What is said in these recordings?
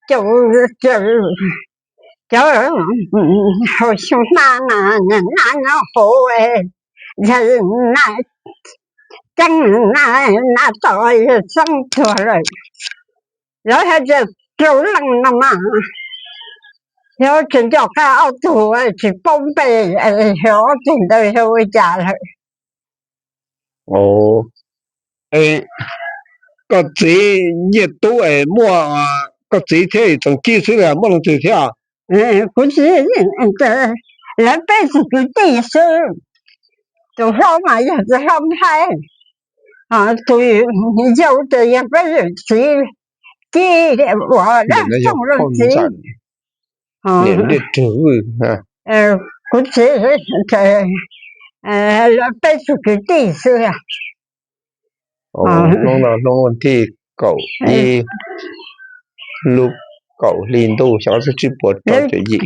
caum, caum, cov haus xyoo hma mas nab nyob hauv, yog nab ceeb, nab tom yog xeeb tuag lawm. Lawv hais tias rau leej no mas, yog tsis nco qab ob tug tsis paub npe, yog ob tug ntawd yog ua cas lawm. Koj txiv Nyiaj Tub es muaj, koj txiv thiab Txoov Ci xwb los muaj leej twg thiab? Kuv txiv, lawv peb tug kwv tij xwb. Tus hlob mas yog tus hlob Nplhaib, tus yau ces yog peb yawm txiv Ci uas dab tooj leej txiv. Kuv txiv, lawv peb tug kwv tij xwb. Hnub no hnub thij kaum ib lub kaum hli ntuj xyoo ob txhiab tsib puas rau caum yim.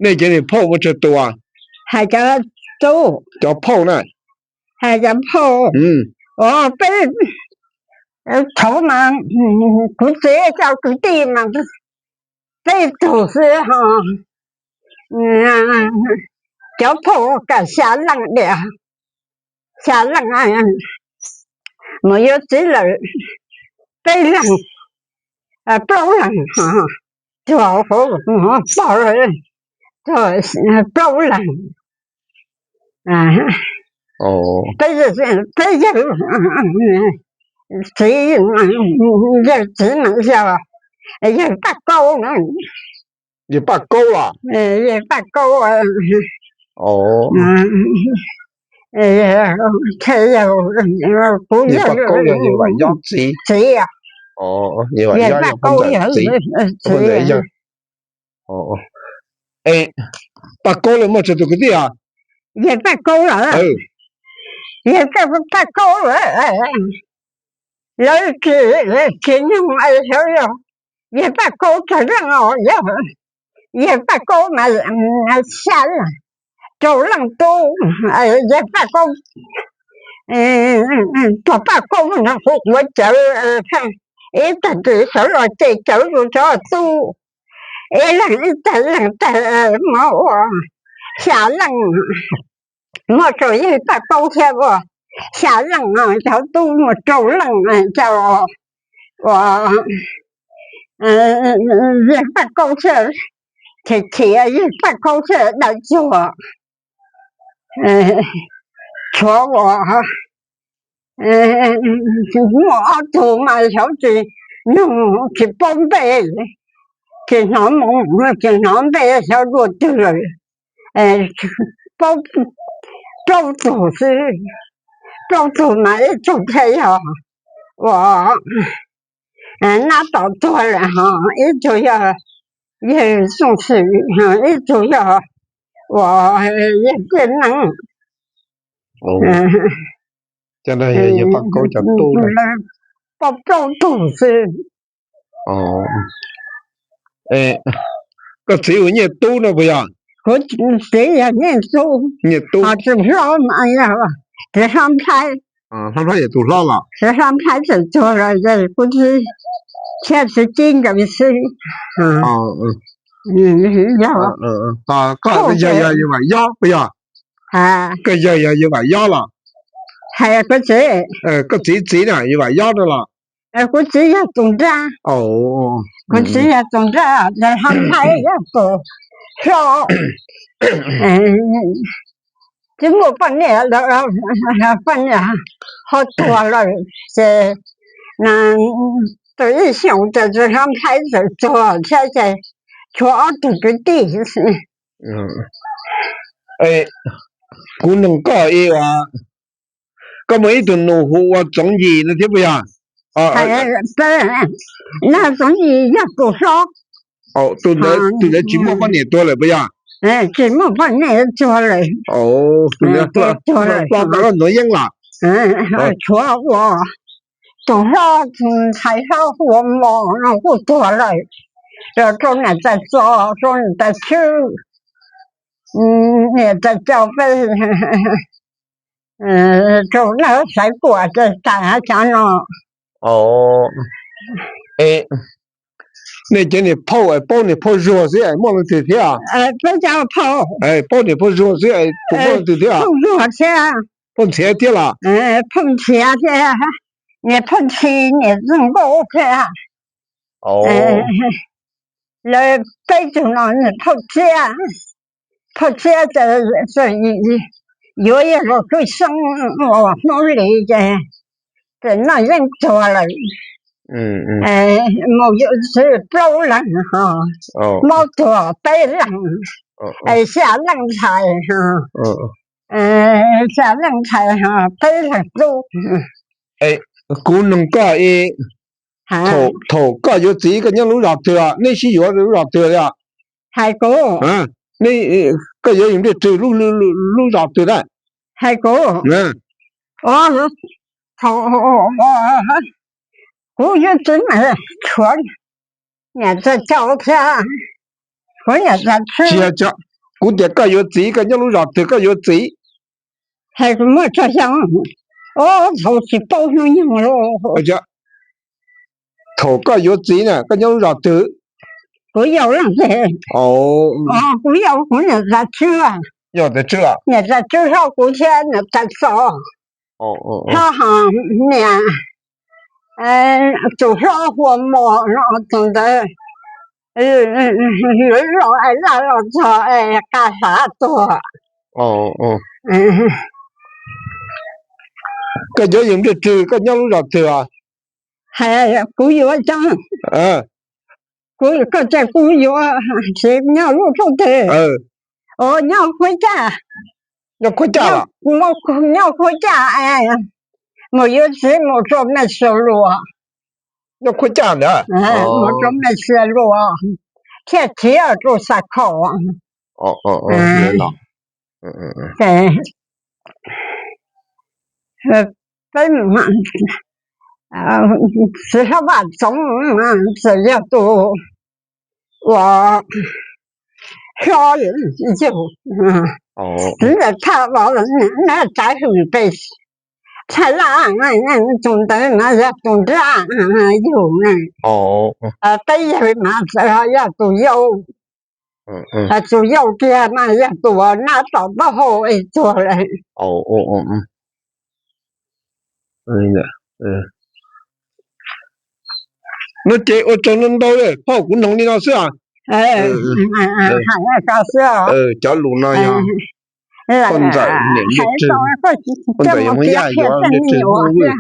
Nej cov niag phauj muaj tsawg tus? Hais cov tub, cov phauj na. Hais cov phauj, peb, thaum mas kuv txiv cov kwv tij mas peb tug xwb ho. Cov phauj kam xya leej diam, xya leej, mus yuav txiv lawm peb leeg, plaub leeg, tuag hauv pog lawm, tuag plaub leeg. Peb, peb yawg, txiv, yawg txiv mas yog yawg Paj Kaub na. Yawg Paj Kaub los? Yawg Paj Kaub, kuv yawg Paj Kaub yog yawg Vam Yob txiv, txiv, yawg Paj Kaub yog txiv. Paj Kaub lawv muaj tsawg tus kwv tij os? Yawg Paj Kaub lawm, yawg Paj Kaub lawm, lawv tsis, tsis nug xyov yog yawg Paj Kaub tsawg leej os, yog yawg Paj Kaub mas xya leej, rau leej tub, yawg Paj Kaub, tus Paj Kaub no kuv quav cawv ib tag kis sawv los ces cawv rau cov tub, ib leeg ib tag leeg tag mas ua xya leej. Muaj rau yawg Paj Kaub thiab ua xya leej, cov tub muaj rau leej, cov uas yawg Paj Kaub thiab, chim chim yawg Paj Kaub thiab daws cuag, tshuav uas muaj ob tug mas xyov tsis, nug tsis paub npe, tsis hnov moo, tsis hnov npe xyov dua twg lawm. Plaub tug xwb, plaub tug mas ib tug thiaj yog uas nab tom tuag lawm ho, ib tug yog yawg Xyooj Xwm, ib tug yog uas yawg Tiaj Neeb. Cov no yog yawg Paj Kaub cov tub. Plaub tug xwb. Koj txiv hu Nyiaj Tub no puas yog? Kuv txiv yog Nyiaj Tub, Nyiaj Tub, ho tus hlob mas yog, tus hlob Nplhaib, hlob Nplhaib yog tus hlob los? Tus hlob Nplhaib txawm tuag los, kuv txiv thiab txiv Cib nkawd xwb. Yog, yog yawg Vam Yob puas yog? Koj yawg yog yawg Vam Yob los? Hais kuv txiv, koj txiv txiv na yawg Vam Yob no los? Kuv txiv yog tus nrab, kuv txiv yog tus nrab, hlob Nplhaib yog tus hlob. Tsis muaj poj niam lawm, poj niam ho tuag lawm ces tus ib xyoos ces tus hlob Nplhaib txawm tuag thiab ces tshuav ob tug kwv tij. Kuv nug koj ib, koj muaj ib tug nus hu ua Txoov Yim no thiab puas yog? Txoov Yim yog tus hlob. Tus ntawd tsis muaj poj niam tuag lawm puas yog? Tsis muaj poj niam tuag lawm. Tus ntawd hlob tau loj ntuav yeeb los? Tshuav ua tus hlob, ntxhais hlob hu ua Mos no kuj tuag lawm, los rau niam tais Txos, rau niam tais Tshwb, niam tais Cau peb. rau lawv xaiv puas ces tas cov no. Nej cov niam phauj paub niam phauj Zuag xwb muaj leej twg thiab? Paub niam phauj Zuag xwb, puas muaj leej twg thiab? Phauj Ntxhiav thiab los? Phauj Ntxhiav thiab, niam phauj Ntxhi, niam Txwj Nkauj thiab. Lawv peb tug no niam phauj Txiab, phauj Txiab ces yuav yog los kwj xeeb uas Hmoob Lis ces, ces noj yeeb tuag lawm. Mus yuav txiv plaub leeg ho, mob tuag peb leeg, es xya leej ntxhais ho, xya leej ntxhais ho peb leeg tub. Kuv noog koj, thaum koj yuav txiv koj nyob lub zos twg, neb sib yuav lub zos twg li? Hais kuv, koj yuav yus nplij twg lub zos twg na? Hais kuv, thaum kuv yuav txiv mas tshuav niam tais Cau thiab, kuv niam tais Tswb. Kuv tias koj yuav txiv koj nyob lub zos twg koj yuav txiv? Hais kuv muaj tsawg xyoo, thaum tsis paub hnub nyoog los. Thaum koj yuav txiv na koj nyob lub zos twg? Kuv yau leej twg? Kuv yau kuv niam tais Tswb. Yau tais Tswb, niam tais Tswb hlob kuv thiab niam tais Xos. Hlob ho niam, tus hlob hu ua Mos no tus ntawd, yuav los es laj los txog es qa hlav tuag. Koj yuav yus nplij twg koj nyob lub zos twg? Hais kuv yuav cov, kuv, koj tias kuv yuav txiv nyob lub rooj twg? Nyob Khuab Caj. Nyob Khuab Caj los? Nyob Khuab Caj, mus yuav txiv mus rau Mes Xias Luas. Nyob Khuab Caj ntag. Mus rau Mes Xias Luas thiaj khiav rau Xa Khom. Ces peb, txiv hlob Vaj Txoov txawm yog tus uas hlob yug, txiv ntxawm Thaj Los na, txawv hwm pes, Thaj Laj tus ntawd mas yog tus nrab yug na, peb yawg mas txawm ho yog tus yau, tus yau kiag mas yog tus nab tom taub hau es tuag lawm. No ces ua tsaug ntau ntau, phauj, kuv noog li no xwb. Cov lus no yog poj ntxawm niam nplij twg, poj ntxawm yog Hmoob Yaj yuav nplij twg Hmoob Vwj.